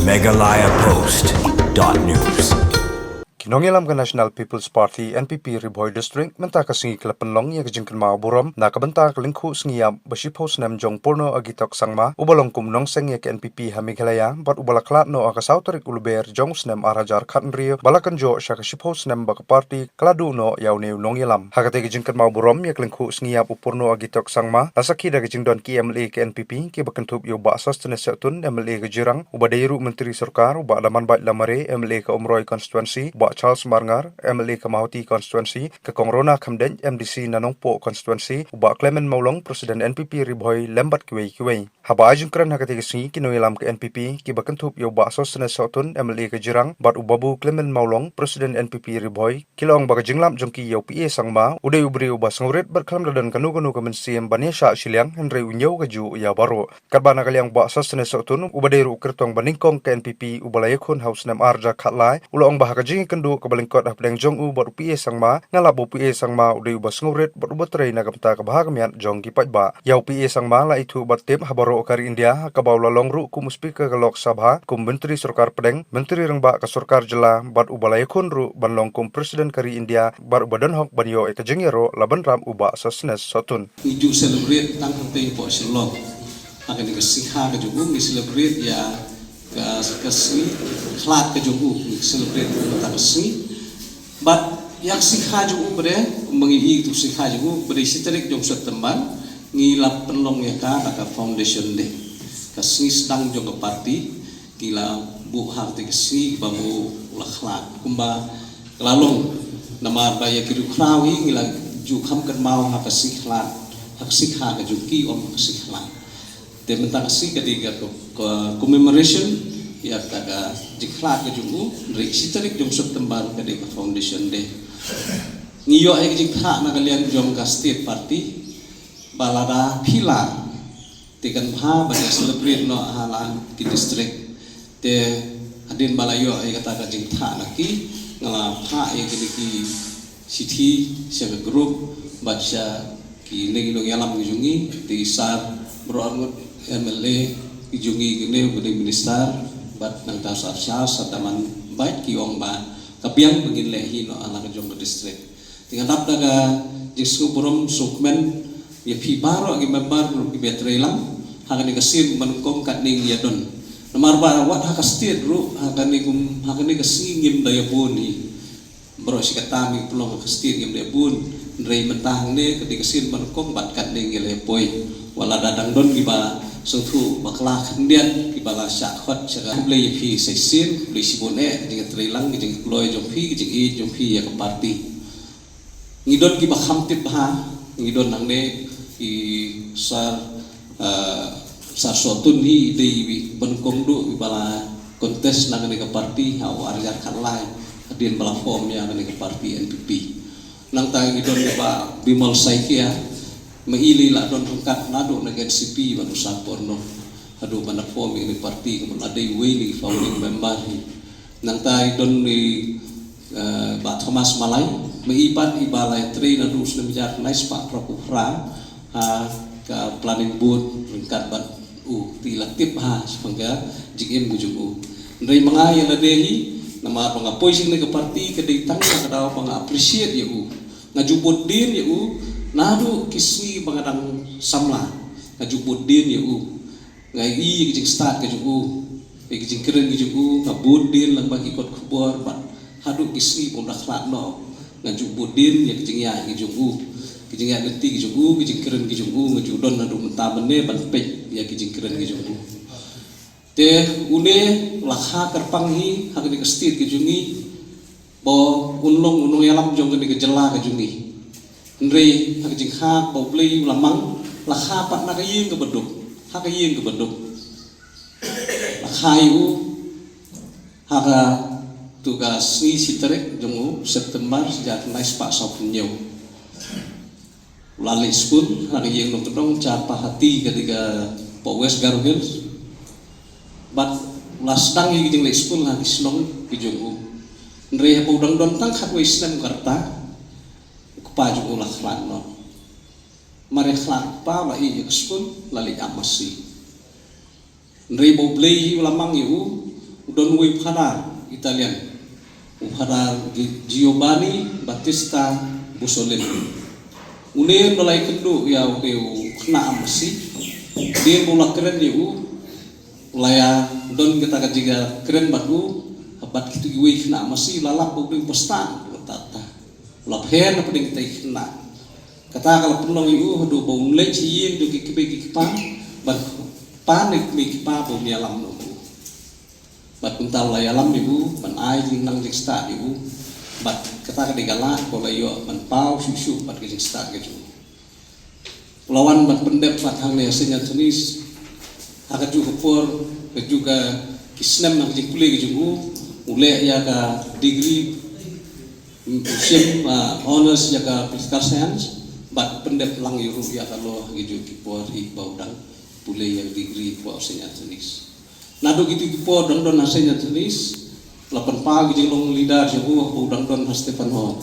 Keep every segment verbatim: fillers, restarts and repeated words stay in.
Meghalaya Post dot news. Ki nongïalam ka National People's Party, N P P, Ri Bhoi District mynta ka sngi ki la pynlong ïa ka jingkynmaw burom na ka bynta ka lyngkhuh sngi ïap ba shiphew snem jong Purno Agitok Sangma, uba long kum u nongseng ïa ka N P P ha Meghalaya bad uba la khlad noh ha ka saw tarik u Lber jong u snem ar hajar khathynriew, ba la kynjoh sha ka shiphew snem ba ka party ka la duh noh ïa une u nongïalam. Ha katei ka jingkynmaw burom ïa ka lyngkhuh sngi ïap u Purno Agitok Sangma, la sakhi da ka jingdon ki M L A ka N P P, kiba kynthup ïa u Bah Sosthenes Sohtun, M L A ka Jirang, uba dei ruh Myntri Sorkar, u Bah Damanbait Lamare, M L A ka Umroi Constituency, u Bah Charles Marngar, M L A ka Mawhati Constituency, ka Kong Rona Khymdeit, M D C na Nongpoh Constituency, u Bah Clement Mawlong, President N P P Ri Bhoi, lem bad kiwei kiwei. Haba ai jingkren ha katei ka sngi, ki nongïalam ka N P P, kiba kynthup ïa u Bah Sosthenes Sohtun, M L A ka Jirang, bad u Babu Clement Mawlong, President N P P Ri Bhoi, ki la ong ba ka jinglap jong ki ïa u P A Sangma u dei u briew uba sngewrit bad khlem da don kano kano ka mynsiem ban ïashah shiliang, hynrei u ñiew kajuh ïa baroh. Katba na ka liang u Bah Sosthenes Sohtun, uba dei ruh u kyrtong ba nyngkong ka N P P, uba la ïakhun ha u snem ar hajar khatlai, u la ong ba ha ka jingïakynduh kaba lyngkot hapdeng jong u bad u P A Sangma, nga lap ba u P A Sangma u dei uba sngewrit bad uba trei na ka bynta ka bha ka miat jong ki paidbah. Ïa u P A Sangma la ithuh bad tip ha baroh ka ri India, ha kaba u la long ruh kum u Speaker ka Lok Sabha, kum Myntri Sorkar Pdeng, Myntri Rangbah ka Sorkar Jylla, bad uba la ïakhun ruh ban long kum President ka ri India, bad uba don hok ban ïoh ïa ka jingïaroh la bynrap u Bah Sosthenes Sohtun. Ngi ju celebrate tang hangtei hapoh Shillong. Ha kane ka sngi kha ka jong u ngi celebrate ïa ka, ka sngi khlad ka jong u, ngi celebrate mynta ka sngi. Bad ïa ka sngi kha jong u ba dei, kumba ngi i tu sngi kha jong u ba dei shi tarik jong September, ngi la pynlong ïa ka da ka foundation day. Ka sngi sdang jong ka party, ngi la buh ha katei ka sngi ba u la khlad. Kumba ka la long, namar ba ïa ki riewkhraw hi ngi la ju kham kynmaw ha ka sngi khlad, ha ka sngi kha ka jong ki, ym ha ka sngi khlad. Te mynta ka sngi ka dei ka, ka commemoration ïa kata ka jingkhlad ka jong u, hynrei shi tarik jong September ka dei ka foundation day. Ngi ïoh ïa ka jingkyrpad na ka liang jong ka state party, ba lada phi lah, te kan bha ban ïa celebrate noh ha la ki district. Te hadien ba la ïoh ïa kata ka jingkyrpad na ki, nga la phah ïa kine ki shithi sha ka group bad sha kine ki nongïalam ki jong ngi, te i Sir baroh arngut M L A ki jong ngi, kine u ba dei minister bad nangta Sir Charles, Sir Damanbait, ki ong ba ka biang ba ngin leh hi noh ha la ka jong ka district. Te ngan ap da ka jingsngewburom sngewkmen ïa phi baroh ki member ruh kiba ïatreilang ha kane ka sien ba nyngkong katne ngi ïa don. Namar ba wat ha ka state ruh ha kane kum, ha kane ka sngi ngim da ïa bun hi. Baroh shi katta ngi pynlong ha ka state ngim da ïa bun. Hynrei mynta hangne ka dei ka sien ba nyngkong bad katne ngi la ïa poi. Wat la da dang don kiba sngewthuh bakla khyndiat kiba la shah khot sha ka, khublei ïa phi sa shisien, khublei shibun eh ka jingïatreilang, ka jingkloi jong phi, ka jingïeit jong phi ïa ka party. Ngi don kiba kham tip bha, ngi don nangne i Sir, eh, Sir Sohtun hi i dei i ba nyngkong duh iba la contest na kane ka party ha u ar hajar khatlai, hadien ba la form ïa kane ka party N P P. Nangta ngi don i Bah Bimal Saikia, ma i lei la don ryngkat naduh na ka N C P bad u Sir Purno, haduh ba la form ïa kane ka party, ka mut la dei uwei na ki founding member hi. Nangta i don i, eh, Bah Thomas Malai, ma i pat iba la ïatrei naduh u snem hajar khyndai spah phra phew phra ha ka planning board ryngkat bad u, te i la tip bha shaphang ka jingim ka jong u. Hynrei ma nga ïa lade hi, namar ba nga poi sha kane ka party ka dei tang na ka daw ba nga appreciate ïa u. Nga ju bud dien ïa u naduh ki sngi ba nga dang samla. Nga ju bud dien ïa u. Nga ïohi ïa ka jingstad ka jong u, ïa ka jingkren ka jong u, nga bud dien lang bad ki kot khubor bad haduh ki sngi ba u da khlad noh, nga ju bud dien ïa ka jingïaid ka jong u, ka jingïaid lynti ka jong u, ka jingkren ka jong u, nga ju don haduh mynta mynne ban peit ïa ka jingkren ka jong u. Te une la kha kyrpang hi ha kane ka state ka jong ngi, ba un long u nongïalam jong kane ka jylla ka jong ngi. Hynrei ha ka jingkha ba U Blei u la mang, la kha pat na ka ïing kaba duk, ha ka ïing kaba duk. La kha ïa u ha katu ka sngi shi tarik jong u September, shi hajar khyndai spah saw phew hynñiew. U la leit skul ha ka ïing nongkyndong Chapahati, ka dei ka hapoh West Garo Hills. Bad u la sdang ïa ka jingleit skul ha ki shnong ki jong u. Hynrei haba u dang don tang khatwei snem ka rta, u kpa jong u la khlad noh. Mar ïa khlad u kpa, u la ïeh ïa ka skul, la leit ap masi. Hynrei ba U Blei hi u la mang ïa u, Don uwei u phadar Italian, u Phadar Gi-, Giovanni Battista Bussolin. Une u la ïakynduh ïa une u khynnah masi. Hadien ba u la kren ïa u, u la ïa don kata ka jingkren bad u, bad kito kiwei ki khynnah masi, la lap ba u dei u bastad, u la tata. U la pher na pdeng kita ki khynnah. Kata ka la pynlong ïa u haduh ba un leit sha ïing jong ki kmie ki kpa, ban pan ïa ki kmie ki kpa ba un ïalam noh ïa u. Bad kumta u la ïalam ïa u, ban ai jingnang jingstad ïa u. Bad kata ka dei ka lad ba u la ïoh ban paw shuh shuh bad ka jingstad ka jong u. U la wan ban pyndep pat hangne ha Saint Anthony's. Ha kajuh ka por, kajuh ka ki snem ha ka jingpule ka jong u, u leh ïa ka degree, u shim, ah, honours ïa ka political science, bad pyndep lang ïa u ruh ïa ka law ha kajuh ki por hi ba u dang pule ïa ka degree hapoh Saint Anthony's. Naduh kito ki por dang don ha Saint Anthony's, la pynpaw ki jinglong leader jong u, u dang don ha Stephen Hall.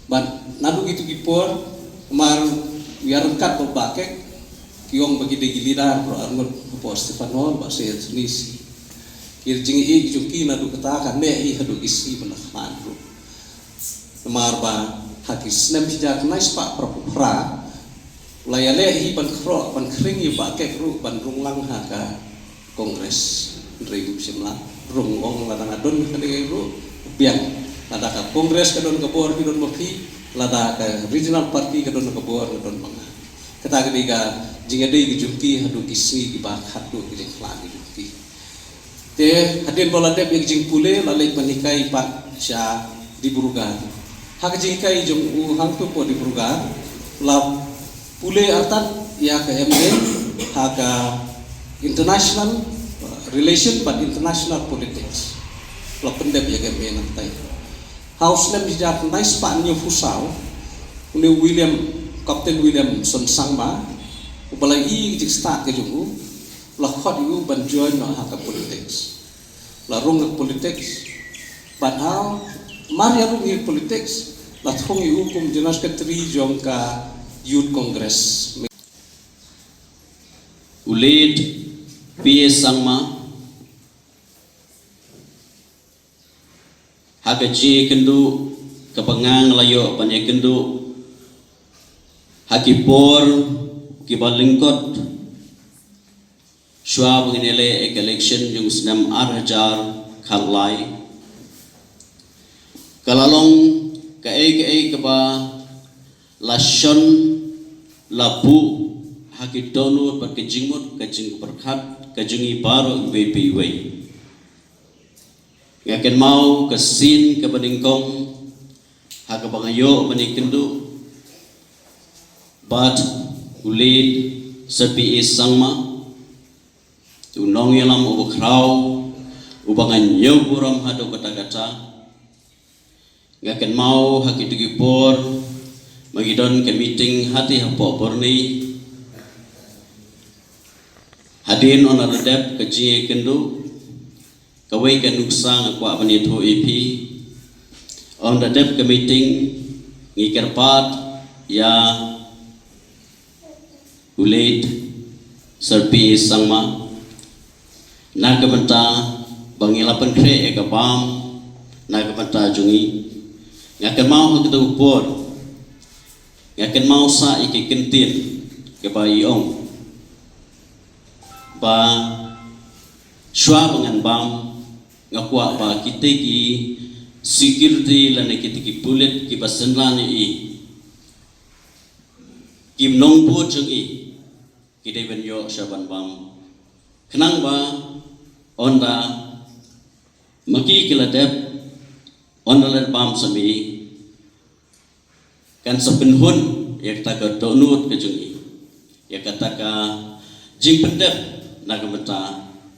Bad naduh kito ki por, namar u ïaryngkat bad Bah Kek, ki ong ba ki dei ki leader baroh arngut hapoh Stephen Hall bad Saint Anthony's. Ki jingïeit jong ki naduh kata ka neh hi haduh ki sngi ba la khlaiñ ruh. Namar ba ha ki snem shi hajar khyndai spah phra phew phra, la ïaleh hi ban khroh, ban khring ïa u Bah Kek ruh ban rung lang ha ka Congress. Hynrei um shym la rung, ong lada nga don kane ruh biang. Lada ka Congress ka don ka bor, phi don ma phi, lada ka regional party ka don ka bor, nga don ma nga. Kata ka dei ka jingïadei ka jong ki haduh ki sngi kiba khatduh ki jingkhlaiñ ka jong ki. Te hadien ba la dep ïa ka jingpule, la leit ban hikai pat sha Dibrugarh. Ha ka jinghikai jong u hangto hapoh Dibrugarh, la pule artat ïa ka M A ha ka International Relation bad International Politics. La pyndep ïa ka M A nangtai. Ha u snem shi hajar khyndai spah hynñiew phew saw, une u William, Captain Williamson Sangma, uba la ïohi ïa ka jingstad ka jong u, la khot ïa u ban join noh ha ka politics. La rung ha ka politics. Bad hamar ïa rung ha ka politics, la thung ïa u kum General Secretary jong ka Youth Congress. U late P A Sangma, ha ka jingïakynduh kaba nga la ïoh ban ïakynduh ha ki por kiba lyngkot, shuwa ba ngin ïaleh ïa ka election jong u snem ar hajar khatlai, ka la long kaei kaei kaba la shon, la buh ha ki dohnud bad ka jingmut, ka jingpyrkhat ka jong ngi baroh iwei pa iwei. Nga kynmaw ka sien kaba nyngkong ha kaba nga ïoh ban ïakynduh bad u late Sir P A Sangma, u nongïalam uba khraw, uba nga ñiew burom haduh katta katta. Nga kynmaw ha kito ki por ba ngi don ka meeting hati hapoh Burnie. Hadien ynda la dep ka jingïakynduh, kawei ka nuksa nga kwah ban ïathuh ïa phi. Ynda dep ka meeting, ngi kyrpad ïa u late Sir P A Sangma na ka bynta ba ngi la pynkhreh ïa ka bam na ka bynta jong ngi. Nga kynmaw ha kata ka por, nga kynmaw sa ïa ka kyntien kaba i ong ba shuwa ba ngan bam, nga kwah ba kita ki security lane kita ki pulit kiba synran ïa i, ki nongbud jong i, ki dei ban ïoh shuwa ban bam. Khnang ba ynda ma ki ki la dep, ynda la bam sa ma i, kan sa pynhun ïa kata ka dohnud ka jong i, ïa kata ka jingpyndep na ka bynta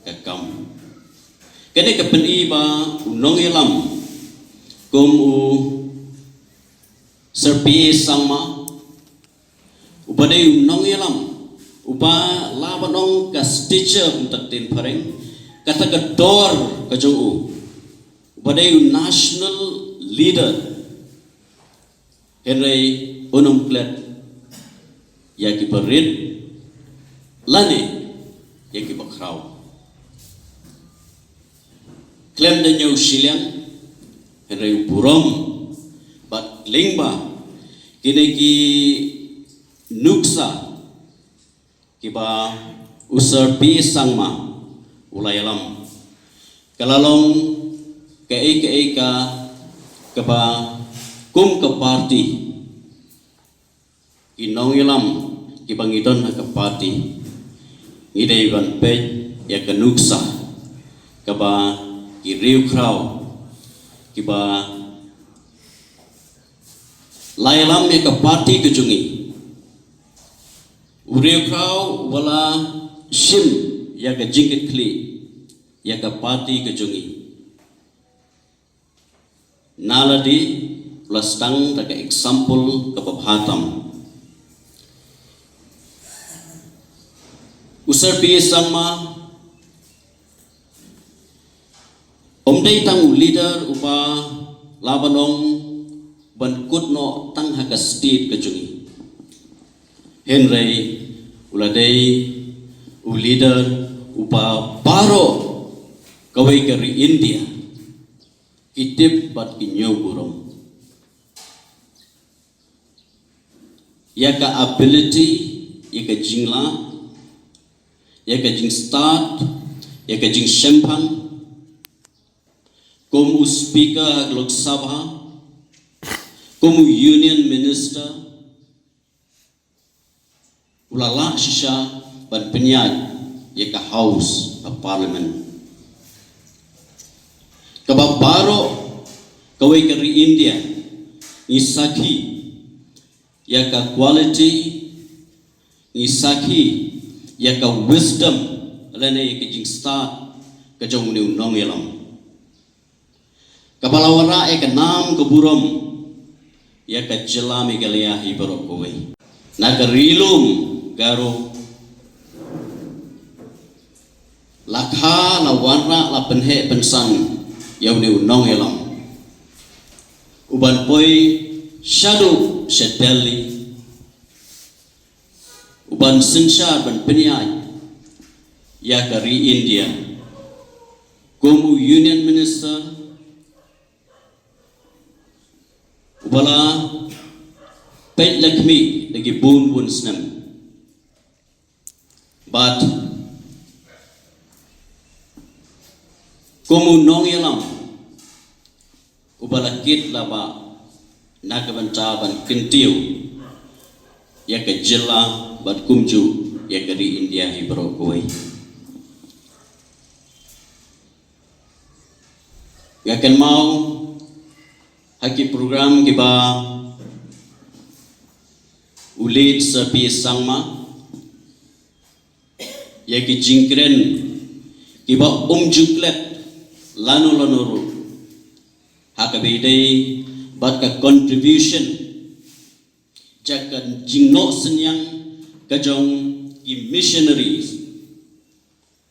ka kam. Kane ka pyni ba u nongïalam kum u Sir P A Sangma, uba dei u nongïalam uba lah ban ong ka stature, kumta ktien phareng, kata ka dor ka jong u, uba dei u national leader, hynrei un ym klet ïa kiba rit lane ïa kiba khraw. khlem da ñiew shiliang, hynrei u burom bad lyngba kine ki nuksa kiba u Sir P Sangma u la ïalam, ka la long kaei kaei ka kaba kum ka party, ki nongïalam kiba ngi don ha ka party, ngi dei ban peit ïa ka nuksa kaba ki riewkhraw kiba la ïalam ïa ka party ka jong ngi. U riewkhraw u la shim ïa ka jingkitkhlieh ïa ka party ka jong ngi. Nalade u la sdang da ka example kaba bha tam. U Sir P Sangma um dei tang u leader uba lah ban ong ban kut noh tang ha ka state ka jong ngi. Hynrei u la dei u leader uba baroh kawei ka ri India ki tip bad ki ñiew burom ïa ka ability, ïa ka jinglah, ïa ka jingstad, ïa ka jingshemphang kum u speaker ha ka Lok Sabha, kum u union minister, u la lah shisha ban pynïaid ïa ka House of Parliament. Kaba baroh kawei ka ri India ngi sakhi ïa ka quality, ngi sakhi ïa ka wisdom lane ïa ka jingstad ka jong une u nongïalam. Kaba la wanrah ïa ka nam ka burom ïa ka jylla Meghalaya hi baroh kawei. Na ka Ri Lum Garo la kha la wanrah la pynheh pynsan ïa une u nongïalam uban poi shaduh sha Delhi, uban synshar ban pynïaid ïa ka ri India kum u Union Minister uba la peit la khmih da ki bun bun snem. Bad kum u nongïalam uba la kit la bah na ka bynta ban kyntiew ïa ka jylla bad kumjuh ïa ka ri India hi baroh kawei. Nga kynmaw ha ki program kiba u late Sir P Sangma, ïa ki jingkren kiba um ju klet lano lano ruh ha kaba ïadei bad ka contribution jong ka jingnoh synñiang ka jong ki missionaries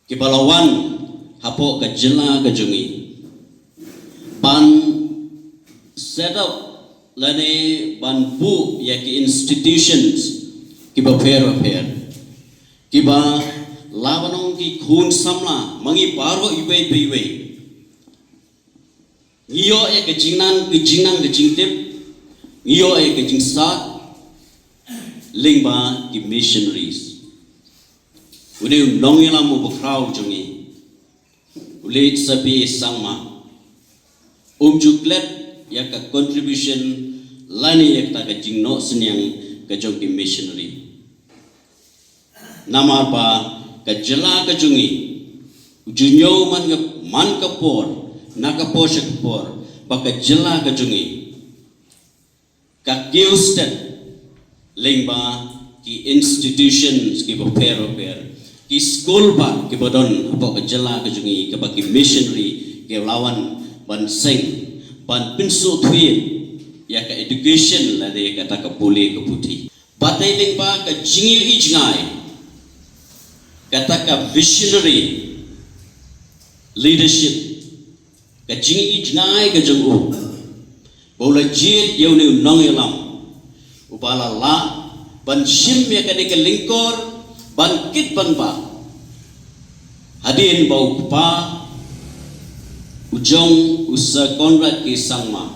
kiba la wan hapoh ka jylla ka jong ngi ban set up lane ban buh ïa ki institutions kiba pher ba pher kiba lah ban ong ki khun samla ma ngi baroh iwei pa iwei. Ngi ïoh ïa ka jingnang, ka jingnang ka jingtip, ngi ïoh ïa ka jingstad lyngba ki missionaries. Une u nongïalam uba khraw jong ngi, u late Sir P Sangma, um ju klet ïa ka contribution lane ïa kata ka jingnoh synñiang ka jong ki missionary. Namar ba ka jylla ka jong ngi u ju ñiew man ka, man ka por na ka por sha ka por ba ka jylla ka jong ngi ka kiew stet lyngba ki institutions kiba pher ba pher, ki skul ba kiba don hapoh ka jylla ka jong ngi kaba ki missionary ki la wan ban seng ban pynsngewthuh ïa ka education lane ïa kata ka pule ka puthi. Bad dei lyngba ka jingïohi jngai kata ka visionary leadership, ka jingïohi jngai ka jong u ba u la jied ïa une u nongïalam uba la lah ban shim ïa kane ka lyngkor ban kit ban bah hadien ba u kpa U jong u Sir Conrad K Sangma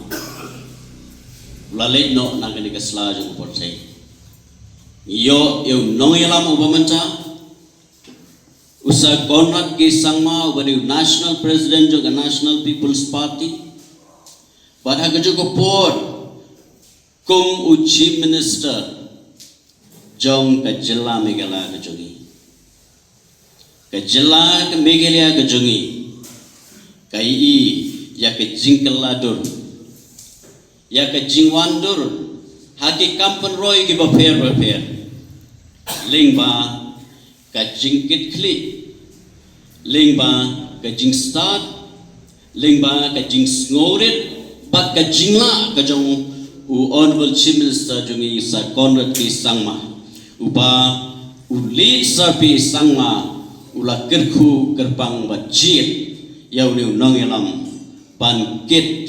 u la leit noh na kane ka sla jong u pyrthei. Ngi ïoh ïa u nongïalam uba mynta, u Sir Conrad K Sangma, uba dei u National President jong ka National People's Party. Bad ha kajuh ka por kum u Chief Minister jong ka jylla Meghalaya ka jong ngi. Ka jylla ka Meghalaya ka jong ngi ka ïohi ïa ka jingkylla dur, ïa ka jingwan dur ha ki kam pynroi kiba pher ba pher, lyngba ka jingkitkhlieh, lyngba ka jingstad, lyngba ka jingsngewrit bad ka jinglah ka jong u Honorable Chief Minister jong ngi, Sir Conrad K Sangma, uba u Late Sir P Sangma u la kyrkhu kyrpang bad jied ïa une u nongïalam ban kit,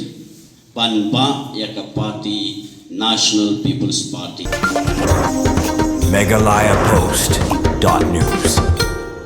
ban bah ïa ka party National People's Party. Meghalaya Post dot news.